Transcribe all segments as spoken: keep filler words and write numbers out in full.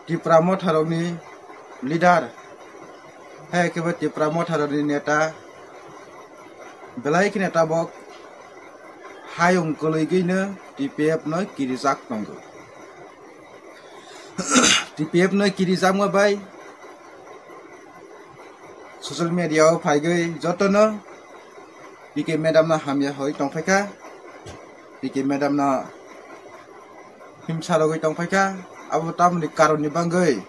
Tipra Motha rokni leader, hai khe bo Tipra Motha rokni neta, belai kheno tabok hayung kwlwigwino T P F no kirijak tongo. T P F no kirijakma bai social media o phaigwi jotono P K madam no hamya hoi tongphaikha, P K madam no himsa rogwi tongphaikha, abo tamoni karonni bangwi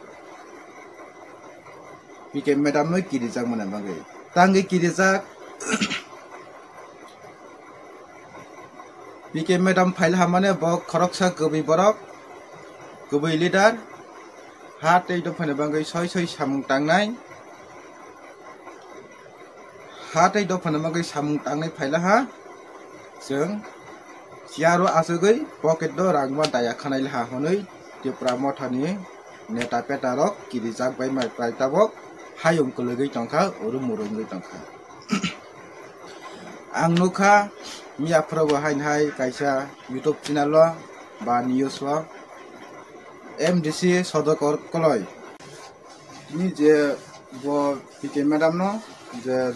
P K madam no kirijakmani bangwi. Tangwi kirijak P K madam phaila hamani bo khoroksa kwbwi borok, kwbwi leader, ha tei dophani bangwi soi soi samung tangnai. Ha tei dophani bagwi samung tangnai phaila ha, chwng chair o achugwi pocket o rangma daya khanai laha hwnwi Tipra Mothani neta peta rok kirijak bai mai prai tabok hayung kwlwgwi tongkha, uru muru wngwi tongkha. Ang nukha miya phwrwngbo haini hai kaisa YouTube channel o ba news o M D C Sodakor Koloi ni je bo P K madam no je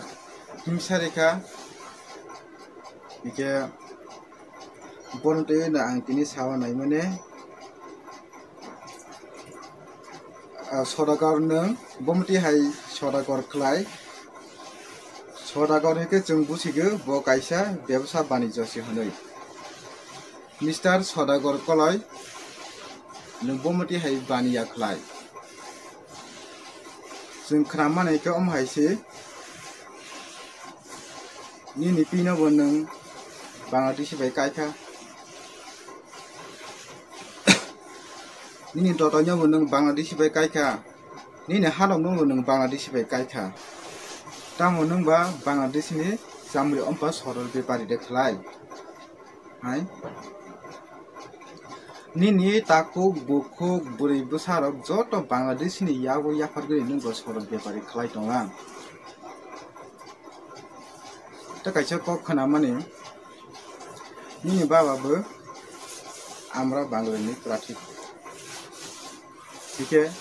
himsa rikha, hingke bono twi no ang tini sawa naimani, ah, Sodakor nwng bomo twi hai Sodakor khlai, Sodakor hingke chwng busigo bo kaisa bebsa banijyo se hwnwi. Mister Sodagor Koloi, nwng bomo twi hai baniya khlai. Chwng khna mani khe omo hai se, nini pino bo nwng Bangladeshi bai kaikha, nini dotoi no bo nwng Bangladeshi bai kaikha, nini hanok no bo nwng Bangladeshi bai kaikha. Tamo nwng ba Bangladeshi ni chamri ompa sorol bepari de khlai. Hai. Nini takhuk, bukhuk, bwrwi bwsarok joto Bangladesh ni yago yaphargwi nwng bo sorok bepari khlai tongo ang. Tei kaisa kok khwnamani, nini baba bo Amra Bangali ni prathi. Hingke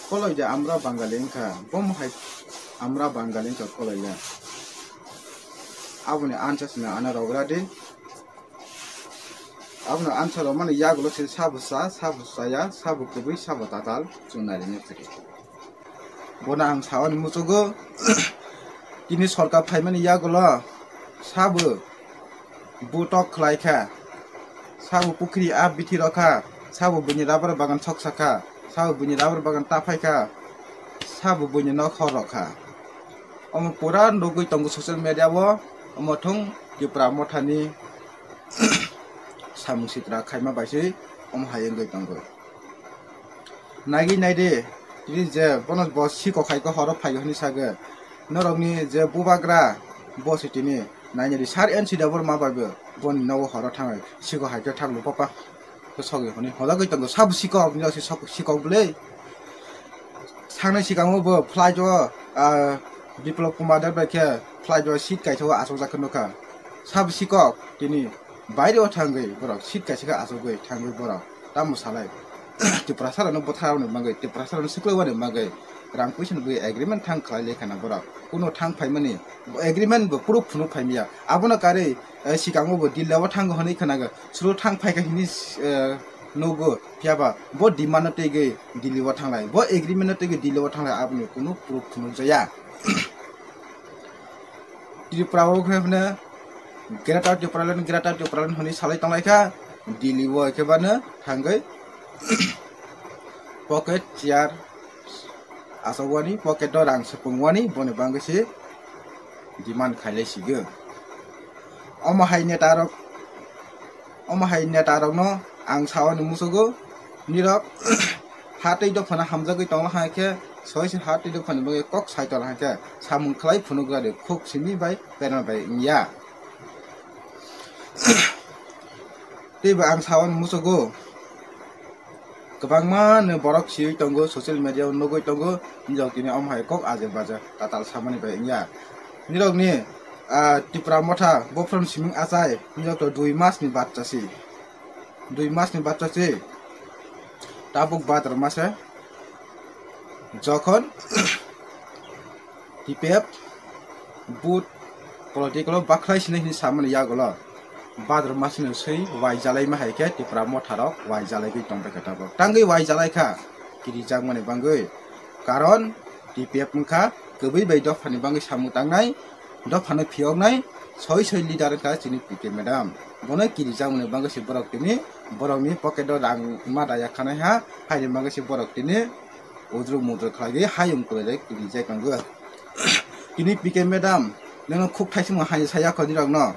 Koloi de Amra Bangali wngkha, bomo hai Amra Bangali wngkha Koloi le. Aboni answer sino ano rogra di. Abono answer rok mani yagulo se sabo cha, sabo chaya, sabo kwbwi, sabo tatal chwng nailaina phiri. Bono ang saoni muchugo, tini sorkar phaimani yagulo sabo butok khlai kha, sabo pukhri a bithi rw kha, sabo buini rubber bagan soksa kha, sabo buini rubber bagan ta phai kha, sabo buini nok hor rw kha. Omo pura nugwi tongo social media o, omo thung Tipra Mothani samung sitra khaima bai se omo hai wngwi tongo. Naiwi naidi, tini je bono bo sikok hai khe horo phai hwnwi sagwi, norokni je bubagra bo se tini nainadi sar N C W ma bai bo boni nogo horo thangwi sikok hai khe thanglo papa. Khe sogwi hwnwi hojagwi tongo, sabo sikok, nini si sok-, sikok bwle. Sangnai sikango bo flight o, ah, Biplab Kumar Deb bai khe flight o seat kaisa o achukjak khe nukha. Sabo sikok tini baire o thangwi borok seat kaisa khe achugwi thangwi borok tamo salai. Tiprasa rokno bwtharwani bagwi, Tiprasa rokno swkluiwani bagwi rang puisa ni bagwi agreement thang khlai lai khana borok. Kuno thang phaimani agreement bo proof phunuk phaimya. Abono karwi, eh, sikango bo Delhi o thango hwnwi khwnago. Suro thang phaikha hwnwi, eh, nugo. Phiyaba bo demand no twiwi Delhi o thanglai. Bo agreement no twiwi Delhi o thanglai. Aboni kunu proof phunukjaya. Tripura o khe hwnwi Greater Tipraland, Greater Tipraland hwnwi salai tonglaikha. Delhi o khe bano thangwi pocket chair asogwani, pocket o rang sepungwani, boni bagwi se demand khailai sigo. Omo hai neta rok, omo hai neta rokno ang saoni musugo, nirok ha tei dophano hamjagwi tongla hai khe, soise ha tei dophani bagwi kok sai tongla hai khe, samung khlai phunukjadi khuk simi bai pena bai wngya. Teibo ang saoni musugo. Kwbangma no borok siwi tongo, social media o nugwi tongo, hinjok tini omo hai kok ajak bajak tatal samani bai wngya. Nirok ni, ah, Tipra Motha, bophron siming achai, hinjok to dui mas ni bachcha si. Dui mas ni bachcha si. Tabuk Bhadra mase jokhon T P F but political o bakhlai sinai hinwi samani yagulo Bhadra masni swi wai jalaima hai khe Tipra Motha rok wai jalaigwi tongbai kha tabuk. Tangwi wai jalai kha kirijakmani bangwi. Karon T P F wngkha kwbwi bai dophani bangwi samung tangnai, dophano phiyoknai soi soi leader wngkha chini P K madam. Bono kirijakmani bangwi se borok tini borokni pocket o rang ma daya khanai ha, haini bangwi se borok tini udruk mudruk khlaiwi hayung kwlaijak kirijak tongo. Tini P K madam, nono khuk thaisimo hai saya kho nirokno.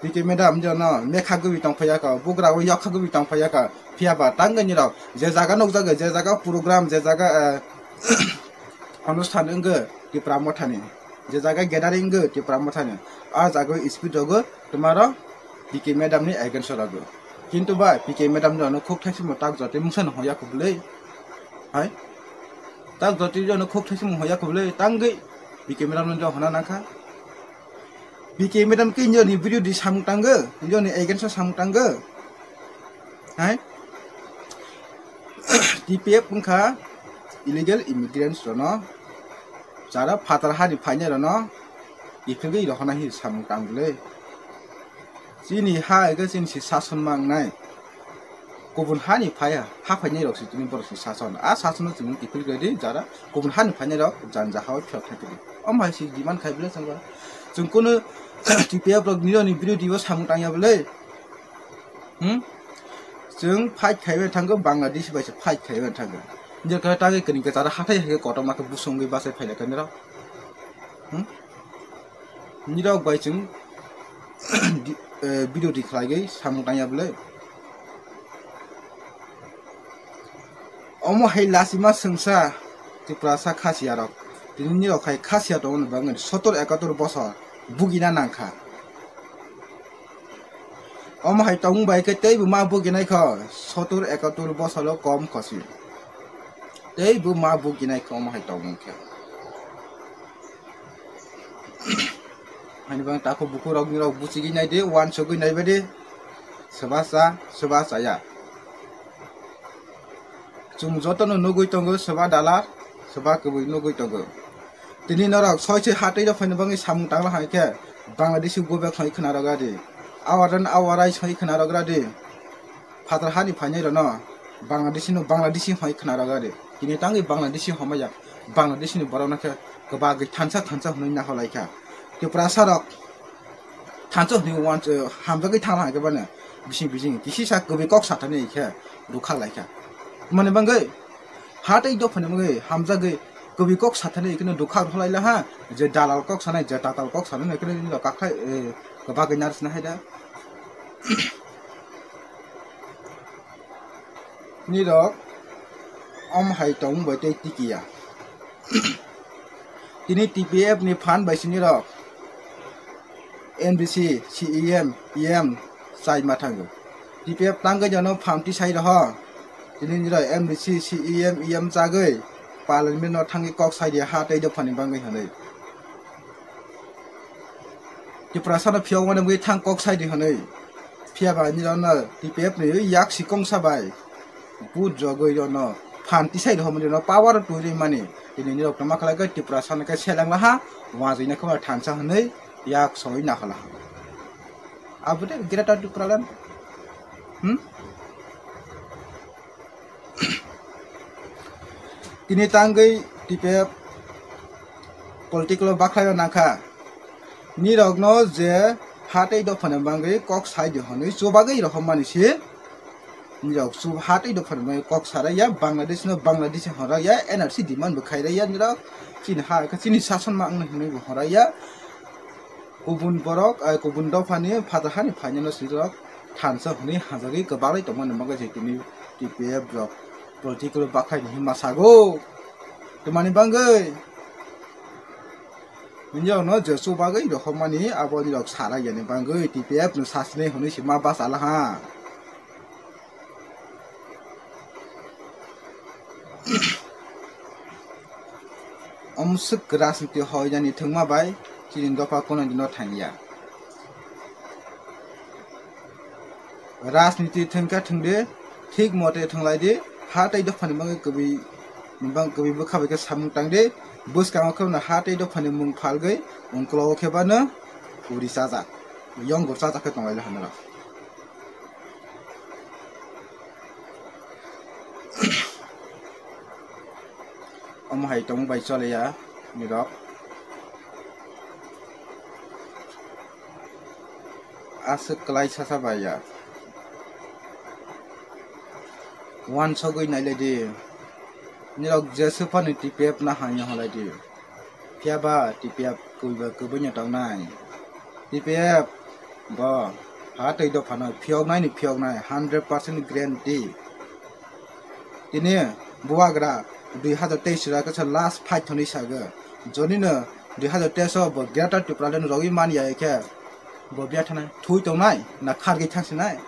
P K madam jono mekha gwi tong phaiya kho, bugra o yokha gwi tong phaiya kho. Phiya ba tangwi nirok je jaga nukjago, je jaga program, je jaga, eh, onusthan wngwi Tipra Mothani, je jaga gathering wngwi Tipra Mothani, a jaga speech rogo twmaro P K madam ni against o rogo. Kintu ba P K madam ni ano khuk thaisimo tak jotwi mungsa no hoya kubulwi. Hai? Tak jotwi ano khuk thaisimo hoya kubulwi tangwi P K madam no jo hona nangkha. P K madam ke niyoni video di samung tango, niyoni against o samung tango. Hai? T P F wngkha illegal immigrants rono, jara phatar hani phainai rono, iphigwi rohona hi samung tangwlwi. Chini ha ega chini si sason mangnai. Kubun hani phaiya, ha phainai rok si tini borok si sason. A sason no chini kiphil gadi jara kubun hani phainai rok janja hao phiyok thai kadi. Om hai si demand khai bile changba. Chwng kunu T P F rok nironi birodhi o samung tangya bile. Hmm? Chwng fight khaiwi thango, Bangladesh bai se fight khaiwi thango. Nirok khe tagwi kini ke jara hathai hai kotorma khe busongwi bachai phailai kani rok. Hmm? Nirok bai chwng di-, eh, video di khlaigwi samung tangya bwle. Omo hai lachima swngsa Tiprasa khasiya rok. Tini nirok hai khasiya tongmani bagwi sotor ekator bosor bugina nangkha. Omo hai tongmung bai khe teibo ma buginai kho, sotor ekator bosoro kom khosi. Teibo ma buginai kho omo hai tongmung khe. Ani bang tako buku rok ni rok buchigwi nai di, wansugwi nai badi. Soba cha, soba chaya. Chwng jotono nugwi tongo, soba dalar, soba kwbwi nugwi tongo. Tini norok soi soi hatwi rok phaina bagwi samung tangla hai khe Bangladeshi go back hoi khna rok di. Awaran awarai soi khna rok di. Phatar hani phainai rono Bangladeshi no Bangladeshi hoi khna rok di. Tini tangwi Bangladeshi homaya. Bangladeshi ni borok no khe kwbagwi thansa thansa hwnwi naholai kha. Tiprasa rok thansa hwnwi uanch-, hamjagwi thangla hai khe bano bising bising kisisa kwbwi kok sathani khe rwkha lai kha. Mani bangwi hatwi dophani bangwi hamjagwi kwbwi kok sathani kheno dukha rwkha lai la ha, je dalal kok sanai, je tatal kok sanai kheno nini rok kakhai, eh, kwbagwi narsina hai da. Nirok om hai tongmung bai tei tikiya. Tini T P F ni phan bai sini rok N B C, C E M, E M chai ma thango. T P F tangwi jono phan tisai roho. Tini nirok N B C, C E M, E M chagwi parliament no thangwi kok sai di ha tei dophani bangwi hwnwi. Tiprasa no phiyok mani bwgwi thang kok sai di hwnwi. Phiya ba nirok no T P F ni yak sikong sa bai. But jogwi rokno phan tisai rw mani rokno power twi rw mani. Tini nirok tongma khlai khe Tiprasa no khe seleng laha, wajwi na khe thansa hwnwi yak soi na khala. Abo de Greater Tipraland. Hmm? Tini tangwi T P F political o bakhlai rw nangkha. Nirokno je hatei dophani bangwi kok sai di hwnwi chubagwi rohormani se. Nirok chu hatei dophani bangwi kok sarai ya, Bangladesh no Bangladesh honrai ya, N R C demand bo khairai ya nirok. Chini ha khe chini sason ma wngna hwnwi bo honrai ya. Kubun borok, ai, kubun dophani phatha hani phainano sirok thansa hwnwi hamjagwi kwbalwi tongmani bagwi se tini T P F rok political bakhaini hwnma sago. Twmani bangwi. Nini rokno je chubagwi rohormani abo nirok sarai yani bangwi T P F no sasini hwnwi se ma basa laha. Omswk rajniti hoi jani thwngma bai chini dopha kono dino thangya. Rajniti thwngkha thwngdi, thik mote thwnglai di, Ha tei dophani bagwi kwbwi, bang kwbwi bwkha bai khe samung tang di. Bwskango khe no ha tei dophani mung phalgwi ungklogo khe bano uri chajak, yongor chajak khe tonglailo hanrok. Omo hai tongmung bai choliya nirok. Aswk kwlai sasa bai ya. Wansogwi nailai di. Nirok jeswk phano T P F no hamya holai di. Phiya ba T P F kwbwi ba kwbwi no tongnai. T P F bo ha tei dophano phiyoknai ni phiyoknai, hundred percent guarantee. Tini bubagra dui hazar teis ra khe last fight thani sago. Joni no dui hazar teis o bo Greater Tipraland rogwi man ya khe bo biya thanai thui tongnai na khargwi thangsinai.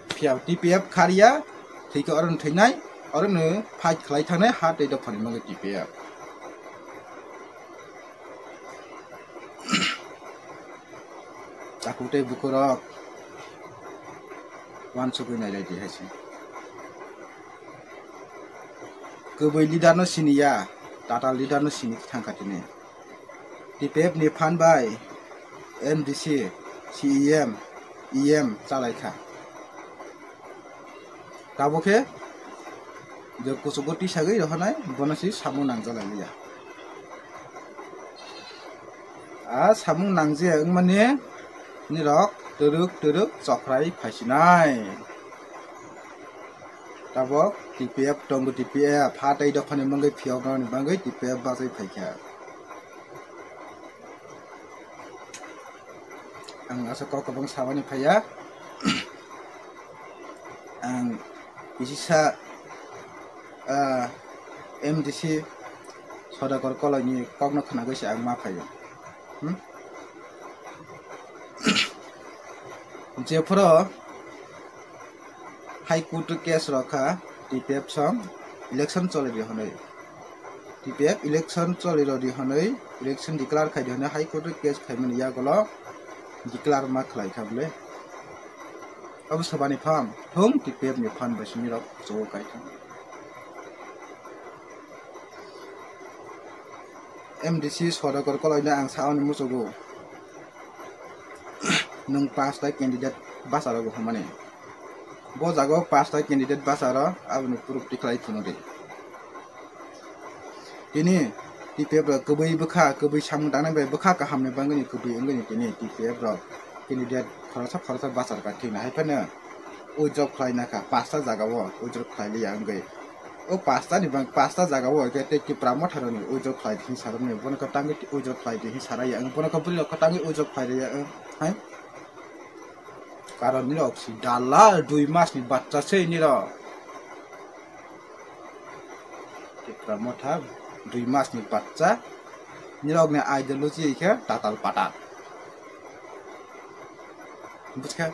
Phiya T P F kharya thwikhe oro no thwinai, oro no fight khlai thangnai ha tei dophani bagwi T P F. Takhuk tei bukhurok wansugwi nailai di hai se. Kwbwi leader no siniya, tatal leader no sini thangkha tini. T P F ni phan bai M D C, C E M, E M chalaikha. Tabuk khe je kuchugo tisagwi rohornai, bono se samung nangjalai liya. A samung nangjaya wngmani nirok twrwk twrwk chokrai phaisinai. Tabuk T P F tongo, T P F ha tei dophani mungwi phiyoknani bagwi T P F bachai phaikha. Ang asa kok kwbang samani phaiya. Ang kisisa, ah, M D C Sodakor Koloini kokno khwnagwi se ang ma phaio. Hmm? Jephuru High Court o case rok kha, T P F song election choli di hwnwi. T P F election choli rw di hwnwi, election declare khai di hwnwi High Court o case khaimani yagulo declare ma khlai kha bwle. Abo swbani phan thung, T P F ni phan bai simi rok chogo kai thang. M D C Sodakor Koloino ang saoni muchugo. Nwng pasta candidate bacharo bo hwnmani. Bo jaga o pasta candidate bacharo aboni proof tikhlai phunukdi. Tini T P F rok kwbwi bwkha, kwbwi samung tangnai bai bwkha kahamni bangwini kwbwi wngwini tini T P F rok candidate khoroksa khoroksa bachar kha thwina hai phano withdraw khlai nakha pasta jaga o withdraw khlai liya wngwi. O pasta ni bang pasta jaga o hwnkhe tei Tipra Motha rokni withdraw khlai di hinwi sarwknai, bono khe tangwi withdraw khlai di hinwi saraya wng, bono khe bwrwi rok khe tangwi withdraw khlai rwya wng hai. Karon nirok si dalla dui mas ni bachcha se nirok. Tipra Motha dui mas ni bachcha, nirok ni ideology khe tatal patal. Buchkha?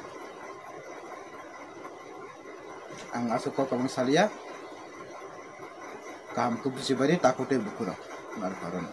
Ang aswk kok kwbang salia. Kaham khe bujibaidi takhuk tei bukhurok. Nar karon.